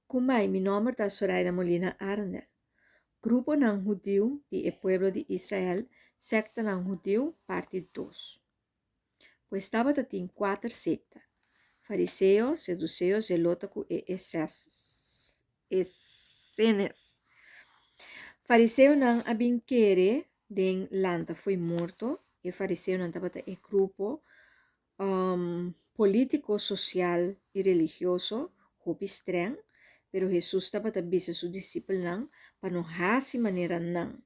Kumbai, mi nomber ta Soraida Molina Arendel. Gruponan Hudiu di e pueblo di Israel, Sektanan Hudiu, parti dos. Pues tabata tin kuater sekta, Fariseo, Seduseo, Zelota ku e Esenes. Fariseonan a bin kere den lanta fo'i morto, e fariseonan tabata e grupo Polítiko, sosial i religioso hopi strèng, pero Hesus tabata bisa su disipelnan pa no hasi manera nan.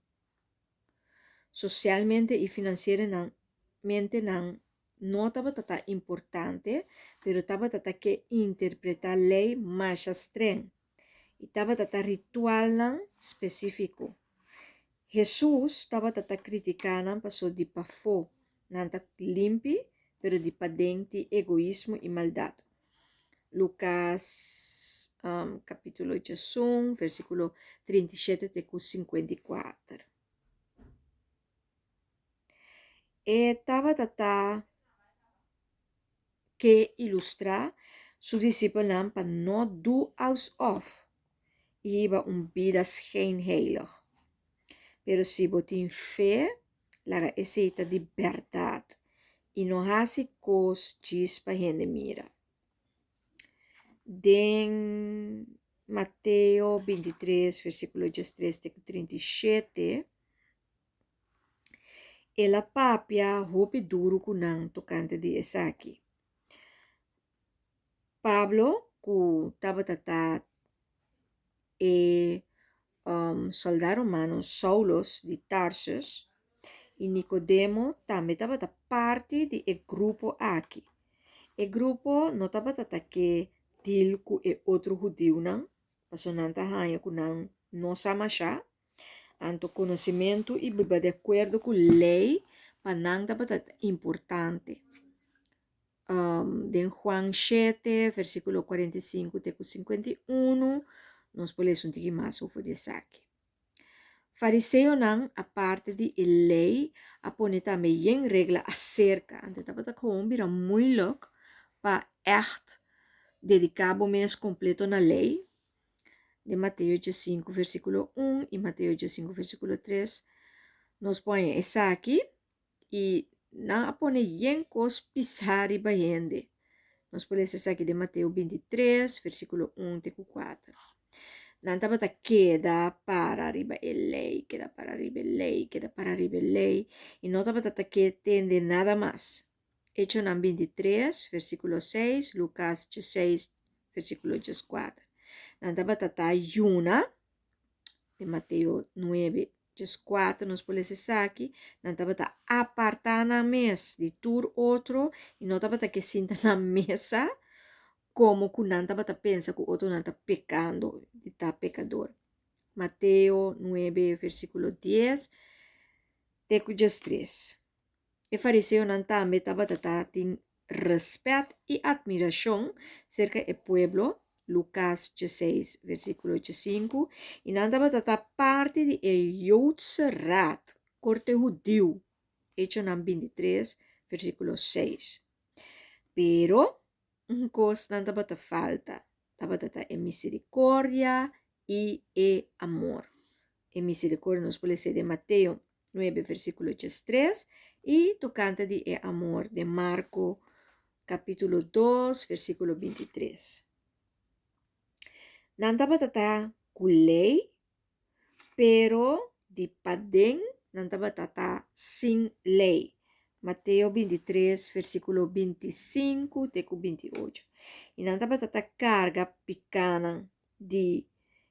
Sosialmente i finansieramente nan no tabata ta importante, pero tabata ta ke interpretá lei masha strèng i tabata ta ritualnan spesífiko. Hesus tabata ta kritiká nan paso di pafó Nan ta limpi, pero di paden tin egoismo i maldat. Lukas kapítulo 11, versíkulo 37 te ku 54. E tabata ta ke ilustrá su disipelnan pa no du alsof i hiba un bida schijnheilig. Pero si bo tin fe, Laga esei ta di bèrdat i no hasi kos djis pa hende mira. Den Mateo 23, versíkulo 13 te ku 37, el a papia hopi duru ku nan tokante di esaki. Pablo, ku tabata ta e sòldá romano Saulus di Tarsus i Nikodemo tambe tabata parti di e grupo aki. E grupo no tabata ta ke dil ku e otro hudiunan, pasobra nan ta haña ku nan no sa mashá. Anto konosementu i biba di akuerdo ku lei pa nan tabata importante. Den Juan 7, versíkulo 45 te ku 51, nos por lesa un tiki mas over di esaki. Fariseonan, aparte di e lei, a pone tambe yen regla aserka. Anto tabata gewoon bira moeilijk pa ègt dediká bo mes kompleto na lei. Den Mateo 5, versíkulo 1 i Mateo 5, versíkulo 3, nos por haña esaki. I nan a pone yen kos pisá riba hende. Nos por lesa esaki den Mateo 23, versíkulo 1 te ku 4. Nan tabata keda para riba e lei, keda para riba e lei, keda para riba e lei, i no tabata ta ke tende nada mas. Echonan 23, versíkulo 6, Lukas 16, versíkulo 14. Nan tabata ta yuna, den Mateo 9, 14 nos por lesa esaki, nan tabata apartá nan mes di tur otro i no tabata ke sinta na mesa komo ku nan tabata pensa ku otronan ta pekando, di ta pekador. Mateo 9 versíkulo 10 te ku 13. E fariseonan tambe tabata ta tin rèspèt i atmirashon serka e pueblo, Lukas 16, versíkulo 5, i nan tabata ta parti di e Joodse Raad, Korte Hudiu, Echonan 23, versíkulo 6. Pero, un kos nan tabata falta, tabata ta e miserikordia i e amor. E miserikordia nos por lesa den Mateo 9 versíkulo 13 i tokante di e amor den Marko kapítulo 2 versíkulo 23. Nan tabata ta ku lei, pero di paden nan tabata ta sin lei. Mateo 23 versíkulo 25 te ku 28. I nan tabata ta karga pikánan di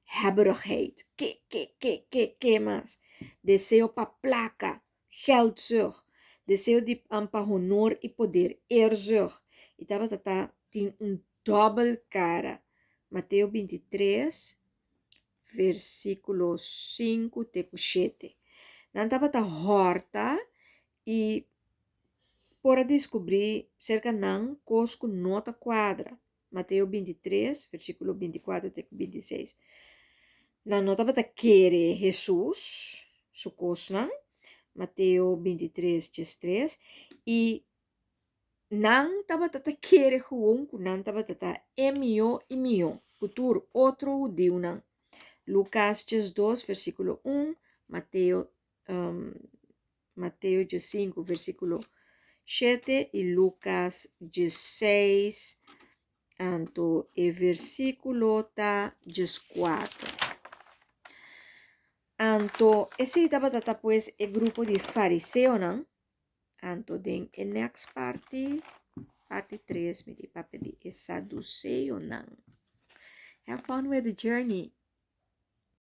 hebberigheid, ke, ke, ke, ke, ke mas, deseo pa plaka, geldzucht, deseo di pa honor i poder, eerzucht, i tabata ta tin un dòbel kara. Mateo 23, versíkulo 5 te ku 7. Nan tabata hòrta i por a diskubrí serka nan kos ku no ta kuadra. Mateo 23, versíkulo 24 te ku 26. Nan no tabata kere Hesus su kosnan, Mateo 23, 13, i nan tabata ta kere gewoon ku nan tabata ta e mihó i mihó. Ku tur otro hudiunan. Lukas 12, versíkulo 1, Mateo, Mateo 5, versíkulo 7 i Lukas 16, anto e versíkulo ta 14. Anto esei tabata ta pues e grupo di fariseonan. Anto den e next parti, parti 3, mi ta papia di e saduseonan. Have fun with the journey.